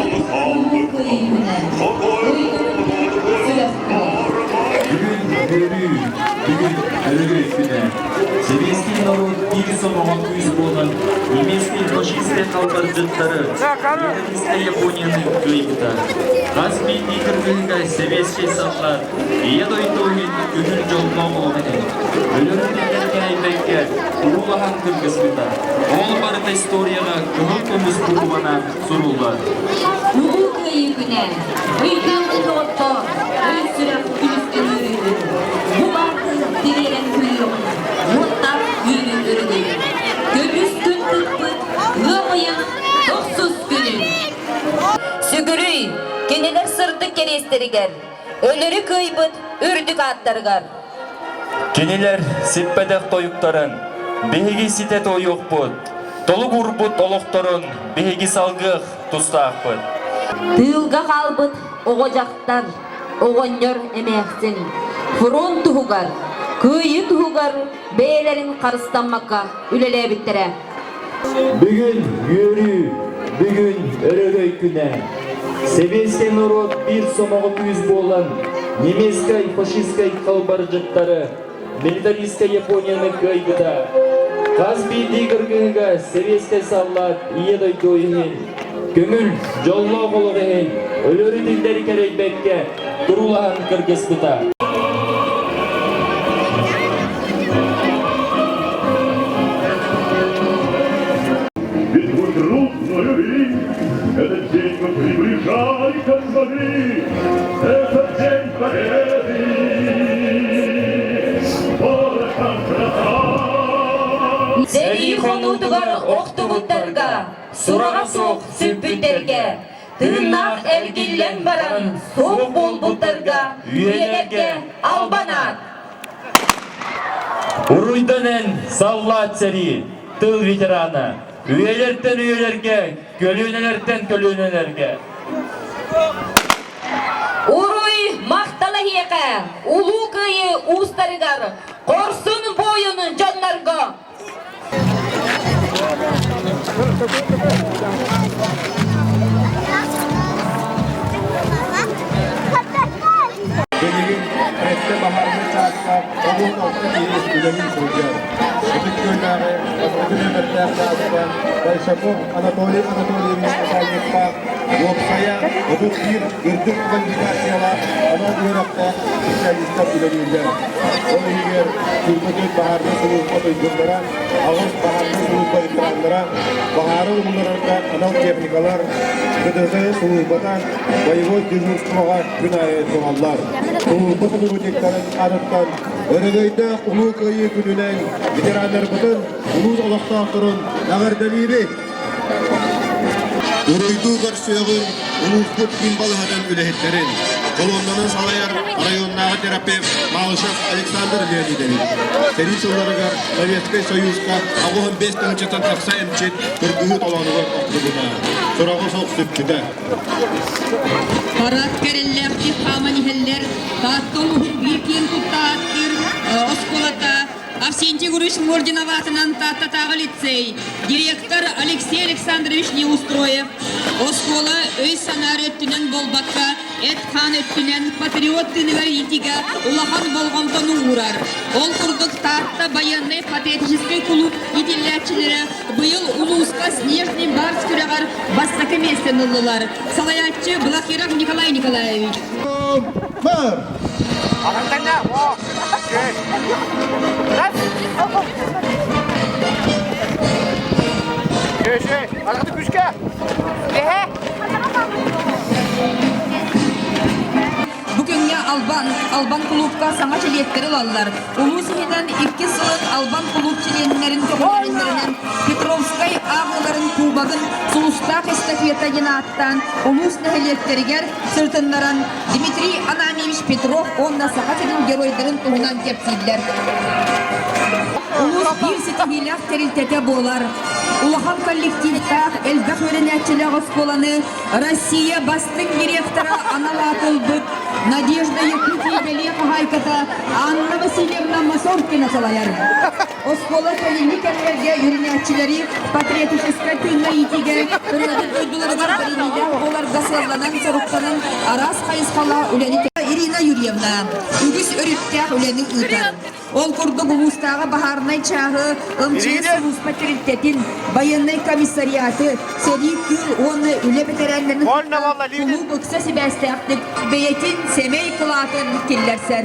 Улуу Кыайыы күнэ, өйдөбүнньүк сүрэх күнэ. Бүгүн үөрүү, бүгүн өрөгөй күнэ. Сэбиэскэй норуот биир сомоҕо күүс буолан, немецкэй фашистскай халбардьыттары, милитаристскай Японияны кыайбыта. Хас биирдии кыргыһыыга сэбиэскэй саллаат Ийэ дойду иһин көҥүл дьоллоох олох иһин, өлөрүн-өлөрүн кэрэйбэккэ, туруулаһан кыргыспыта. Ол барыта историяҕа кыһыл көмүс буукубанан суруллар. Улуу Кыайыы күнэ, өйдөөх доҕоттоор, өй-сүрэх күлүскэ үөрүүгүн, бу баартын тириэрэн күлүөҕүн, уоттаах үөрүү өрөгөйүн. Көмүс күн тыкпыт ыам ыйын тохсус күнүн. Сүгүрүй, кинилэр сырдык кэриэстэригэр, өлөрү кыайбыт үрдүк ааттарыгар. Кинилэр сиппэтэх тойуктарын биһиги ситэ туойуохпут, толук урбут олохторун биһиги салгыах тустаахпыт. Тыылга хаалбыт оҕо-дьахтар, оҕонньор эмээхсин фронт туһугар, кыайыы туһугар бэйэлэрин харыстаммакка үлэлээбиттэрэ. Бүгүн үөрүү, бүгүн өрөгөй күнэ. Сэбиэскэй норуот биир сомоҕо күүс буолан, немецкай фашистскай халбардьыттары, милитаристскай Японияны кыайбыта. Хас биирдии кыргыһыыга сэбиэскэй саллаат Ийэ дойду иһин, көҥүл, дьоллоох олох иһин өлөрү-тиллэри кэрэйбэккэ туруулаһан кыргыспыта. Ведь мы грустную и этот день мы приближали, как могли, этот день победы. Порохом гроза. Сэрии хонуутугар охтубуттарга, сураҕа суох сүппүттэргэ, тыыннаах эргиллэн баран суох буолбуттарга үйэлэргэ албан аат! Уруйдан эн, саллаат сэрии, тыл ветерана, үйэлэртэн үйэлэргэ, көлүөнэлэртэн көлүөнэлэргэ. Уруй махтал эһиэхэ, Улуу Кыайыы уустарыгар, хорсун буойун дьоннорго! Билигин Эттэ баһаарынай чааска 16 киһи үлэлии сылдьар. Ытык Күөллээҕи бастакы нүөмэрдээх чааска Большаков Анатолий Анатольевич начальниктаах уопсайа 31 үрдүк квалификациялаах анал үөрэхтээх специалистар үлэлииллэр. Ол иһигэр Сүүрбэ баһаарынай сулууспа туйгуннара, аҕыс баһаарынай сулууспа ветераннара, баһаары умулларарга анал техникалар, ГДЗ сулууспата боевой дежурствоҕа күн аайы тураллар. Сулууспа сотрудниктарын аатыттан Өрөгөйдөөх Улуу Кыайыы күнүнэн ветераннарбытын, улуус олохтоохторун эҕэрдэлиибит! Уруйдуу көрсүөҕүн улууспут киин балыһатын үлэһиттэрин, колоннаны салайар районнааҕы терапевт Малышев Александр Леонидович, сэрии сылларыгар Советскай Союзка 85 тыһыынчаттан тахса эмчит кыргыһыы толоонугар охтубута, сураҕа суох сүппүтэ. Парад кэрэллээхтик хааман иһэллэр Таатта улууһун биир киэн тутта ааттыыр оскуолата Авсентий Гурьевич Мординов аатынан Тааттатааҕы лицей, директор Алексей Александрович Неустроев, оскуола өй-санаа өттүнэн буолбакка, эт-хаан өттүнэн патриот тыыныгар иитиигэ улахан болҕомтону уурар. Ол курдук Таатта байыаннай патриотическай кулууп иитиллээччилэрэ быйыл улууска Снежный барс күрэҕэр бастакы миэстэни ыллылар. Салайааччы Блахиров Николай Николаевич. Бу күҥҥэ Албан, Албан кулуупка саҥа чилиэттэри ылаллар. Улуус иһинэн икки сылын Албан кулууп чилиэннэрин көҕүлээһиннэринэн Петровскай ааҕыыларын кубогын Сулустаах эстафета диэн ааттаан улуус нэһилиэктэригэр сырытыннаран Дмитрий Ананьевич Петров уонна Саха сирин геройдарын туһунан кэпсииллэр. Улуус биир ситиһиилээх тэрилтэтэ буолар. Улахан коллективтаах, элбэх үөрэнээччилээх оскуоланы Россия бастыҥ директора анал аат ылбыт Надежда Якутия бэлиэ хаһаайката Анна Васильевна Масоркина салайар. Оскуола кэлиҥҥи кэмнэргэ үөрэнээччилэри патриотическай тыыҥҥа иитиигэ, төрөөбүт дойдуларыгар бэриниилээх буоларга оҥорорго сыалланан-соруктанан араас хайысхалаах үлэни Ирина Юрьевна үгүс өрүттээх үлэни ыытар. Ол курдук улуустааҕы баһаарынай чааһы, МЧС сулууспа тэрилтэтин, байыаннай комиссариаты, сэрии тыыл уонна үлэ бэтэрээннэрин кулууп ыкса сибээстээхтик бэйэтин сэмэй кылаатын киллэрсэр.